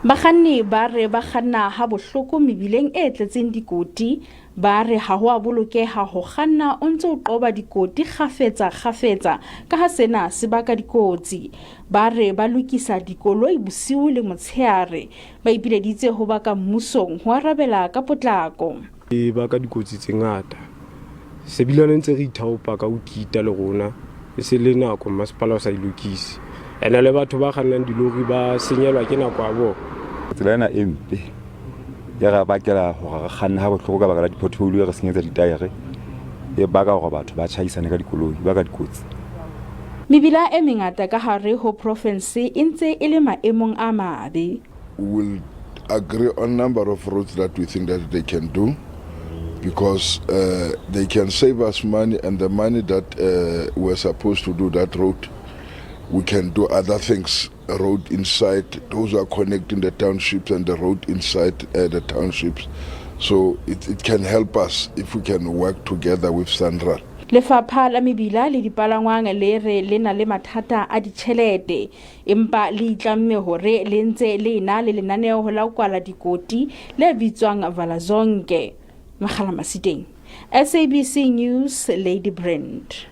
Bakganni ba re ba kganna ha bohloko mebileng e tletseng dikoti. Ba re ha ho a bolokeha ho kganna o ntse o qoba dikoti kgafetsa kgafetsa ka ha sena se baka dikotsi. Ba re ba lokisa dikoloi bosiu le motsheare. Ba ipileditse ho ba ka mmusong ho arabela ka potlako. E baka dikotsi tse ngata. Sebilane ntse re ithaopa ka ho kita le rona e se le nako mmasepala o sa e lokise. Ene le batho ba kgannang dilori ba senyelwa ke nako ya bona. Tsela ena e mpe e re bakela hore re kganne ha bohloko ka baka la di-pothole, e re senyetsa ditaere, e baka hore batho ba tjhaisane ka dikoloi, e baka dikotsi. Mebila e mengata ka hare ho profense e ntse e le maemong a mabe. We will agree on number of roads that we think that they can do, because they can save us money, and the money that we're supposed to do that road, we can do other things, road inside, those are connecting the townships and the road inside the townships. So it can help us if we can work together with SANRAL. Lefapha la Mebila le Dipalangwang le re le na le mathata a ditjhelete, empa le itlamme hore le ntse le ena le lenaneo la ho kwala dikoti le bitswang Vala Zonke. Makgala Masiteng, SABC News, Ladybrand.